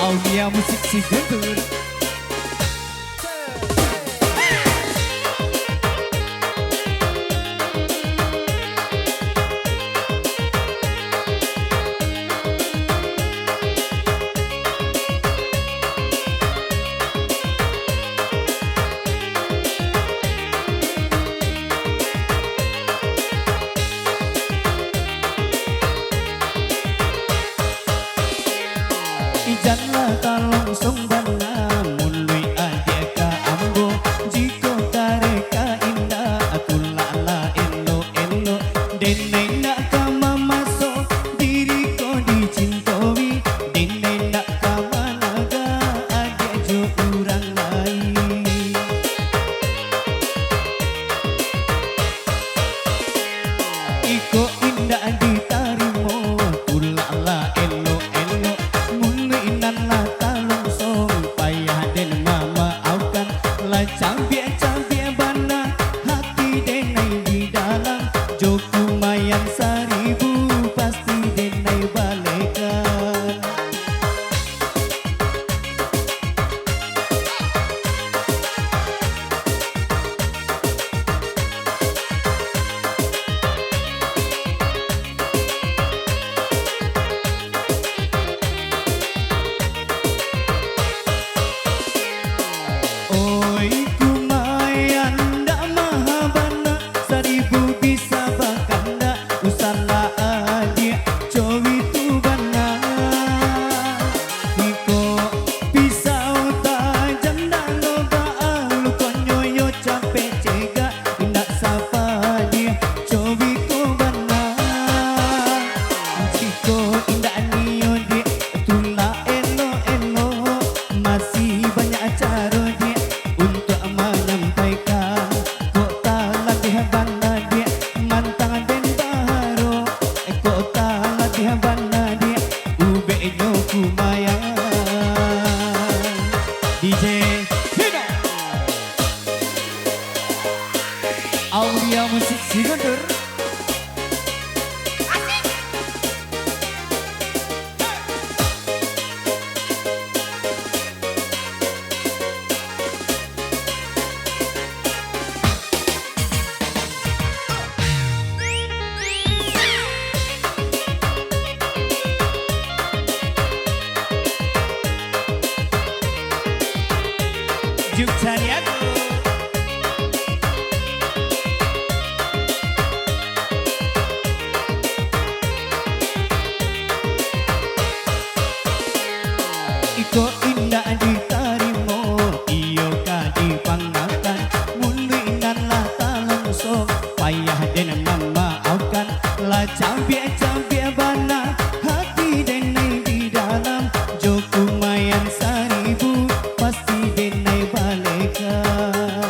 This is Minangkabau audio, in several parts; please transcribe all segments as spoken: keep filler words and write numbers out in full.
Aulia Musik Signature. Ijanlah talongsong bana muluik adiak ka ambo. Jikok kareka indak, tulaklah elok-elok. Denai indak ka mamaso diri ko dicintoi. Denai indak ka managak adiak jo urang lain. Iko indak ditarimo, tulaklah elok-elok. Muluik nan lah talongsong, payah den mamaafkan. Lah cabiak-cabiak bana hati denai di dalam. Jo kumayan saribu, pasti denai balehkan. Oi, kumayan ndak maha bana, saribu bisa bakandak, usahlah adiak cowi tu bana. Iko pisau tajam nan lo baa, lukonyo yo capek cegak, indak sapadiah cowi ko bana. Jiko indak nio diak, tulak elok-elok, masih banyak caro diak untuak manyampaikan. Kok talabiah bana diak, mantang den baharo. Kok talabiah bana diak, ubeknyo kumayan. D J Hino. Aulia Musik Signature. Juk cari aku. Iko indak ditarimo, iyo ka dipangakan. Muluik nan lah talongsong, payah den mamaafkan. Lah cabiak-cabiak bana hati denai di dalam. Jo kumayan saribu, pasti denai balehkan.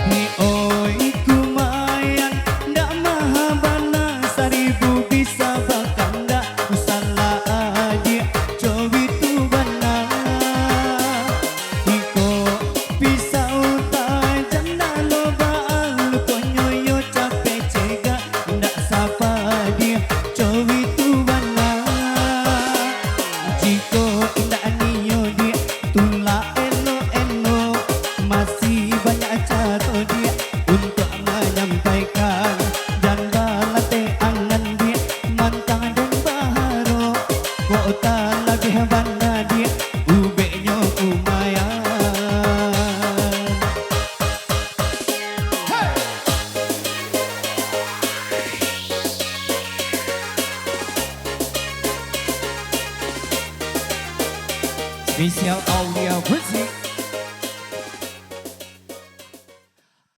Ni oi kumayan, ndak maha bana, saribu bisa bakandak, usahlah adiak cowi tu bana. Iko pisau tajam nan lo baa, lukonyo yo capek cegak, indak sapadiah cowi tu bana. Jiko indak nio diak, tulak elok-elok, masih banyak caro diak untuak manyampaikan. Jan balateh angan diak, mantang den baharo. Kok talabiah bana diak, ubeknyo kumayan. Spesial Aulia Bus